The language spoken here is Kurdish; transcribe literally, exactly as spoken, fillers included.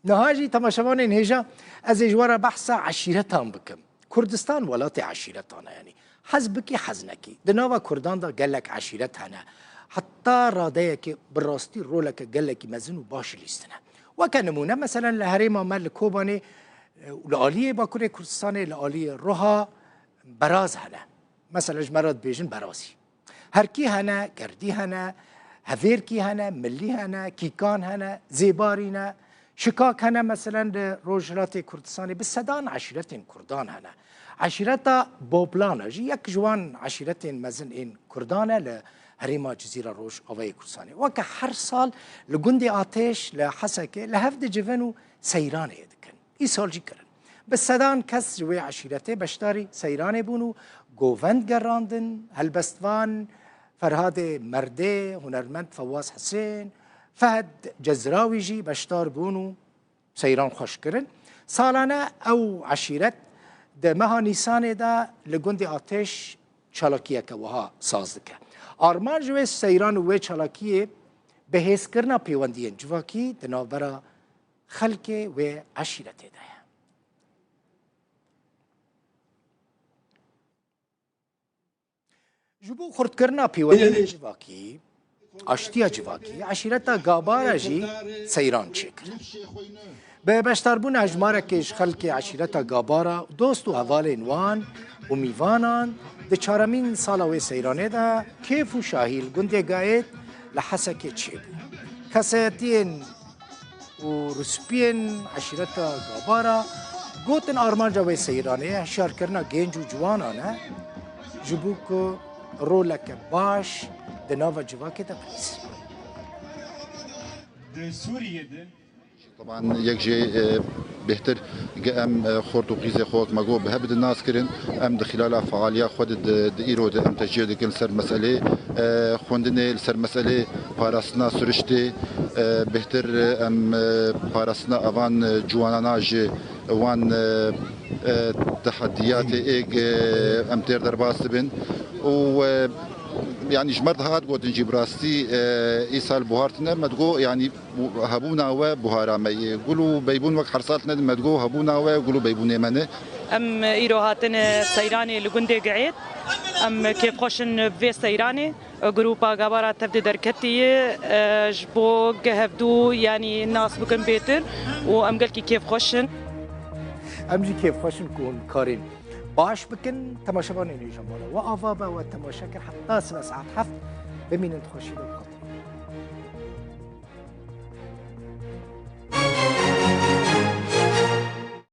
Niha jî temaşevanên hêja, ez ê ji we re behsa eşîretan bikim. Kurdistan welatê eşîretan e, yanî hez bikî hez nekî. Di nava Kurdan de gelek eşîret hene. Heta radeyekê bi rastî roleke gelekî mezin û baş lîstine. Weke nimûne, meselen li herêma me li Kobanê, e, li aliyê Bakurê Kurdistanê, li aliyê Roha Beraz hene. Mesela ji me re dibêjin Berazî. Herkî hene, Gerdî hene, Hevêrkî hene, Milî hene, Kîkan hene, Zêbarî ne, Şikak hene, meselen li Rojhilatê Kurdistanê bi sedan eşîretên Kurdan hene. Eşîreta Boblana jî yek ji wan eşîretên mezin ên Kurdan e li herêma Cizîra Rojavayê Kurdistanê. Weke her sal li gundê Atêş li Hesekê li hev dicivin û seyranê dikin. Îsal jî kirin. Bi sedan kes ji wê eşîretê beşdarî seyranê bûn û govend gerandin, helbestvan Ferhadê Merdê, hunermend Fewaz Hisên, Fehd Cezrawî jî beşdar bûn û seyran xweş kirin. Salane ew eşîret di meha Nîsanê de li gundê Atêş çalakiyeke wiha saz dike. Armanc wê seyran û wê çalakiyê bihêzkirina pêwendiyên civakî di navbera xelkê wê eşîretê de ye. Ji bo xurtkirina pêwendiyên civakî, aştiya civakî, eşîreta Gabara jî seyran çêkir. Bi beşdarbûna hejmarekê ji xelkê eşîreta Gabara, dost û hevalên wan û mîvanan, di çaremîn sala wê seyranê de kêf û şahî li gundê Gayêt li Hesekê çêbû. Kesayetiyên û rispiyên eşîreta Gabara gotin armanca wê seyranê hişyarkirina genc û ciwanan e, ji bo ku roleke baş di nava civakê de bilîzin. Di Sûriyê de Taban yek jê, e, bêhtir ge em, e, xort û qîzê xwe wek me got bi hev bidin nas kirin. Em di xilala fealiya xwe de di, di îro de em tecrî dikin li ser meselê, e, xwendinê, li ser meselê parastina siriştê, e, bêhtir, e, em, e, parastina evan, e, ciwanana ji wan, e, e, tehediyatê êg, e, em têr derbas dibin. Û, e, yanî ji me re dihat gotin jî bi rastî, e, îsal buhar tune me digot, yanî Û hebûna we buhara me ye. Gul û beybûn wek her sal tine di me digo hebûna we gul û beybûnê me ne. Em îro hatine seyranê li gundê Giêt. Em kêfxweş in bi vê seyranê. Grupa Gabara tev de derketiye, e, ji bo ge hevdû, yanî nas bikin bêtir û em gelkî kêfxweş in. Em jî kêfxweş in ku hûn karên baş bikin. Temaşevanên hêja mala we ava be, we temaşe kir. Heta sibe saet heft bimînin di xweşî de.